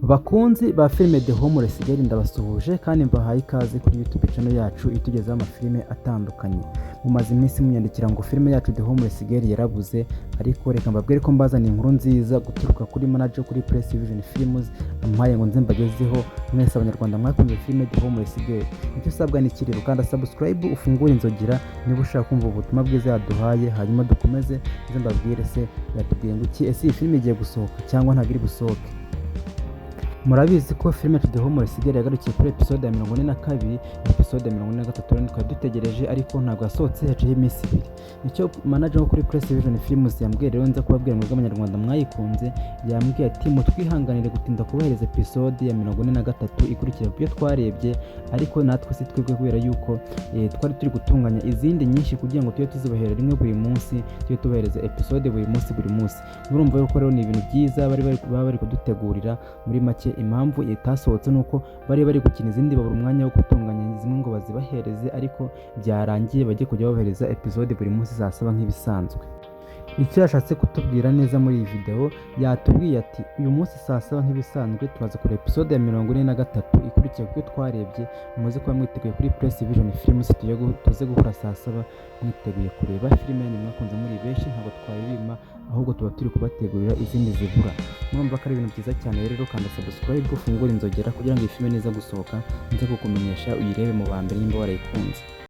Bakunzi ba filime The Homeless Girl, ndabasuhuje kandi mbahaye ikaze kuri YouTube channel yacu itugezaho amafilime atandukanye. Mumaze iminsi munyandikira ngo filime yacu The Homeless Girl yarabuze, ariko reka mbabwire ko mbazaniye inkuru nziza guturuka kuri manager kuri Press Vision Films, amuhaye ngo nze mbagezeho mwese Abanyarwanda mwakunze filime The Homeless Girl. Icyo usabwa ni iki rero? Kanda subscribe, ufungure inzogera niba ushaka kumva ubutumwa bwiza yaduhaye, hanyuma dukomeze nze mbabwire se yatubwiye ngo iki. Ese iyi filime igiye gusohoka cyangwa ntabwo iri busohoke? Murabizi ko filime The Homeless Girl yagarukiye kuri episode ya 42. Episode ya 43 rero twari dutegereje, ariko ntabwo yasohotse, haciyeho iminsi 2. Icyo manager wo kuri Press Vision Films yambwiye rero nza kubabwira mwebwe Abanyarwanda mwayikunze, yambwiye ati: "Mutwihanganire gutinda kubahereza episode ya 43 ikurikira ku byo twarebye, ariko natwe si twebwe, kubera yuko twari turi gutunganya izindi nyinshi kugira ngo tujye tuzibahera rimwe buri munsi, tujye tubahereza episode buri munsi buri munsi." Murumva yuko rero ni ibintu byiza bari bari baba bari kudutegurira. Muri make, impamvu itasohotse ni uko bari bari gukina izindi, babura umwanya wo gutunganya zimwe ngo bazibahereze, ariko byarangiye bajye kujya babahereza episode buri munsi saa 7 nk'ibisanzwe. Icyo yashatse kutubwira neza muri iyi video, yatubwiye ati: "Uyu munsi saa 7 nk'ibisanzwe turaza kureba episode ya 43 ikurikiye kuko twarebye. Muze kuba mwiteguye kuri Press Vision Films, tuze guhura saa 7 mwiteguye kureba filime yanyu mwakunze muri benshi. Ntabwo twayibima, ahubwo tuba turi kubategurira izindi zibura." Murumva ko ari ibintu byiza cyane. Rero kanda subscribe, ufungure inzogera kugira ngo iyi filime niza gusohoka nze kukumenyesha, uyirebe mu ba mbere nimba warayikunze.